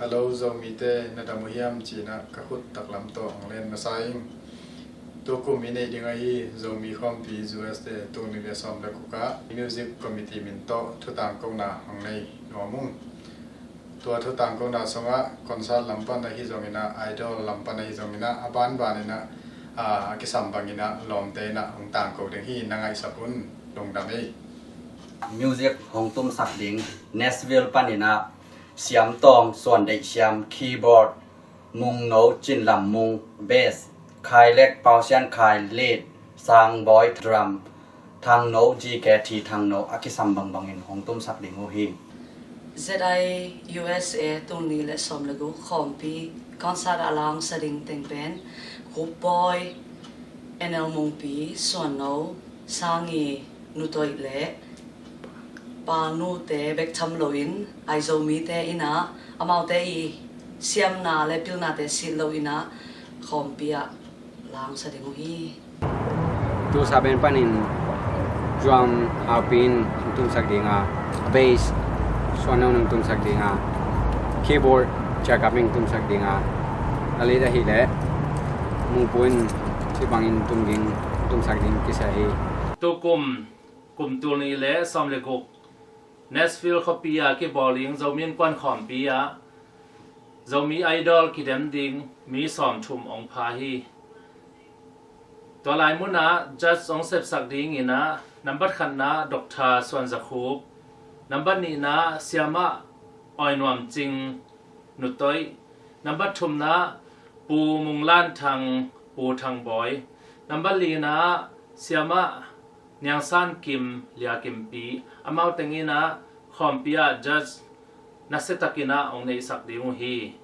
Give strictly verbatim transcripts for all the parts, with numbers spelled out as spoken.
Hello, Zomite, na dam uh hiam? Ci-in ah ka khut taklam tawh hong len masa ing. Tukum i neih ding ahi Zomi Khawmpi U S A tul nih le sawm le guk ah music committee min tawh thutangkona hong nei nuam ung. Tua thutangkona sungah concert lam pan ahi zongin ah, idol lam pan ahi zongin ah, a banban in ah, a, a kisam bangin ah lawmte in ah hong tangko ding hi. Na ngaihsak un. Lungdam ei. Music hong tumsak ding Nashville panin ah Siam Tawng, Suan Deih Siam, keyboard, Mung No, Cin Lam Mung, bass, Khai Lek, Pau Sian Khai, lead, Sang Bawi, drum, Thang No, G K T Thang No, a kisam bangbangin hong tumsak ding uh hi. Z I U S A tul nih le sawm le guk Khawmpi concert a langsa ding teng pen Khup Bawi, N L Mungpi, Suan No, Sang I, Nu Toih le Pa Nu te bek tham loin Aizomite in ah amaute i siamna le pilnate sit loin ah Khawmpi ah langsa ding uh hi. Tu Saben panin drum, Haupin hong tumsak ding a, bass, Suan No in hong tumsak ding a, keyboard, Jakap in hong tumsak ding a, a lead ahih leh Mungpu in cih bangin tum ding, tumsak ding kisai hi. Tukum kum tul nih le sawm le guk Nashville khuapi ah kibawl ding Zomi Innkuan Khawmpi ah Zomi Idol kidem ding mi sawmthum hong pha hi. Tua lai munah judge hong sepsak dingin ah nambat khatna Doctor Suan Za Khup, nambat nihna Siamah Awi Nuam Cing, Nu Toih, nambat thumna Pu Mung Lan Thang, Pu Thang Bawi, nambat lina Siamah Niang San Kim, Lia Kim Pi, amau teng in ah Khawmpi ah judge nasia takin ah hong neihsak ding uh hi.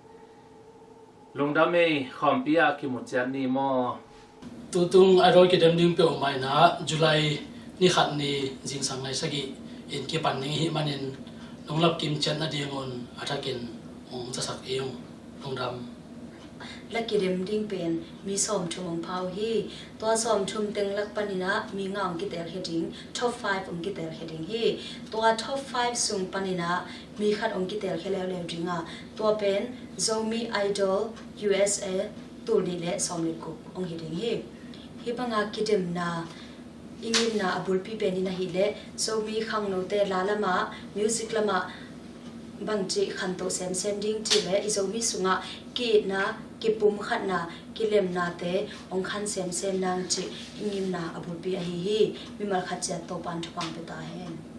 Lungdam ei, Khawmpi ah kimu ciat ni maw. Tutung Idol kidem ding peuhmah in ah July ni khat ni zingsang nai sagih in kipan ding ahih manin lunglap kim ciat nadingun a thakin hong zasak ing. Lungdam. La kidem ding pen mi sawmthum hong pha uh hi. Tua sawmthum teng lak panin ah mi nga hong kitelkhia ding, top five hong kitelkhia ding hi. Tua top five sung panin ah mi khat hong kitelkhia leuleu ding a, tua pen Zomi Idol U S A tul nih le sawm le guk hong hi ding hi. Hih banga kidemna i ngimna a bulpi pen in ahih leh Zomi khangnote la lamah, music lamah bangci khantoh semsem ding cih leh i Zomi sungah ki-itna, kipumkhatna, kilemnate hong khan semsem nang cih i ngimna a bulpi ahi hi. Mimal khat ciat Topa'n thupha pia ta hen.